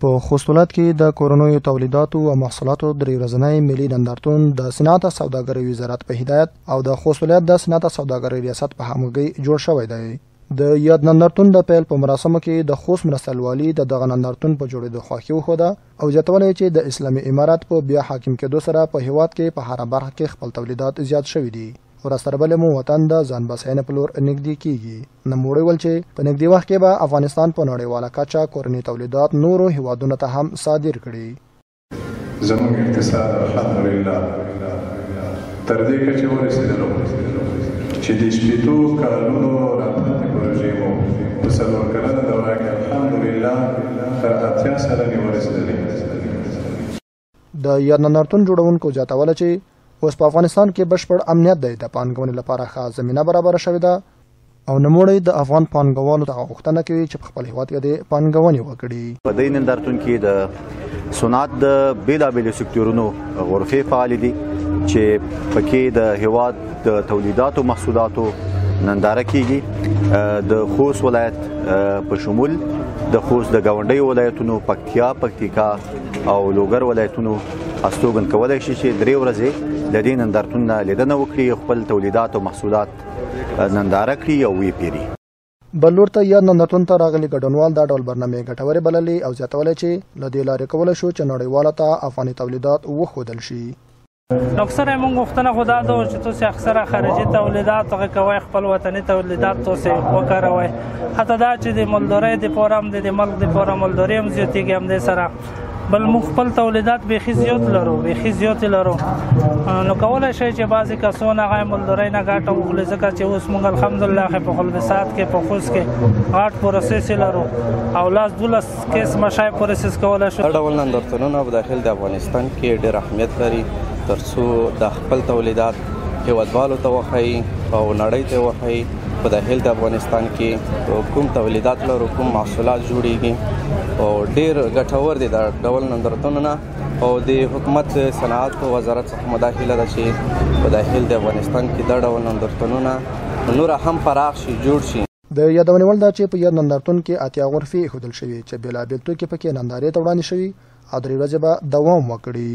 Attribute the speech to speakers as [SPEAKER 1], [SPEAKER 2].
[SPEAKER 1] په خوست ولایت کې د کورنیو تولیداتو او محصولاتو درې ورځنی ملي نندارتون د صنعت او سوداګرۍ وزارت په هدایت او د خوست ولایت د صنعت او سوداګرۍ ریاست په همغږۍ جوړ شوی دی. د یاد نندارتون د پیل په مراسمو کې د خوست مرستیال والي د دغه نندارتون په جوړېدو خوښي وښوده او زیاتونه یې چې د اسلامي امارت په بیا حاکم کېدو سره په هیواد کې په هره برخه کې خپل تولیدات زیات شوي دي. ورځ تر بلې مو وطن د ځان بسیاینې په لور نږدې کیږي. نوموړي وویل چې په نږدې وخت کې به افغانستان په نړیواله کچه کورني تولیدات نورو هیوادونو ته هم صادر کړي.
[SPEAKER 2] زموږ اقتصاد الحمدلله تر دې کچې ورسېدلو چې د 60 کالونو راپاتې پروژې مو په 4 کلنه دوره کې الحمدلله تر 80% ورسېدلې.
[SPEAKER 1] د یاد نندارتون جوړونکو زیاتوله چې اوس په افغانستان کې بشپړ امنیت دی، د پانګونې لپاره ښه زمینه برابره شوې ده او نوموړی د افغان پانګوالو څخه غوښتنه کوي چې په خپل هیواد کې دې پانګونې وکړي.
[SPEAKER 3] په دې نندارتون کې د صنعت د بېلابېلو سکتورونو غرفې فعالې دي چې پکې د هیواد د تولیداتو محصولاتو ننداره کیږي. د خوست ولایت په شمول د خوست د ګاونډیو ولایتونو پکتیا، پکتیکا او لوګر ولایتونو استوګن کولای شي چې 3 ورځې د دې نندارتون نه لیدنه وکړي، خپل تولیدات او محصولات ننداره کړي او ویې پیري.
[SPEAKER 1] بل لور ته یاد نندارتون ته راغلي ګډونوال دا ډول برنامې ګټورې بللې او زیاتولی چې له دې لارې کولی شو چې نړیوالو ته افغاني تولیدات وښودل شي.
[SPEAKER 4] نو اکثره موږ غوښتنه خو دا ده چې تاسې اکثره خارجي تولیدات هغه کوئ، خپل وطني تولیدات تاسې وکاروئ. حتی دا چې د مالدارۍ دپاره هم د ملک دپاره مالداري هم زیاتېږي همدې سره. بل موږ خپل تولیدات بیخي زیات لرو، بیخي زیات لرو، نو کولی شئ چې بعضې کسان هغه مالدارۍ نه ګټه واخلي، ځکه چې اوس موږ الحمدلله په خلبسات کې په خوست کې غټ پروسس لرو او لاس 12 قسمه شی پروسس کولی شو.
[SPEAKER 5] دا ډول نندارتونونه په داخل د افغانستان کې ډېر اهمیت لري ترڅو د خپل تولیدات هیوادوالو ته وښیي او نړۍ ته وښیي. په داخل د افغانستان کې کوم تولیدات لرو، کوم محصولات جوړیږي او ډېر ګټور دي دا ډول نندارتونونه. او د حکومت صنعت وزارت څخه مو دا هیله ده چې په داخل د افغانستان کې دا ډول نندارتونونه نور هم پراخ شي، جوړ شي.
[SPEAKER 1] د یادونې وړ ده چې په یاد نندارتون کې 80 غرفې ایښودل شوي چې بېلابېل توکي پکې نندارې ته وړاندې شوي او 3 ورځې به دوام وکړي.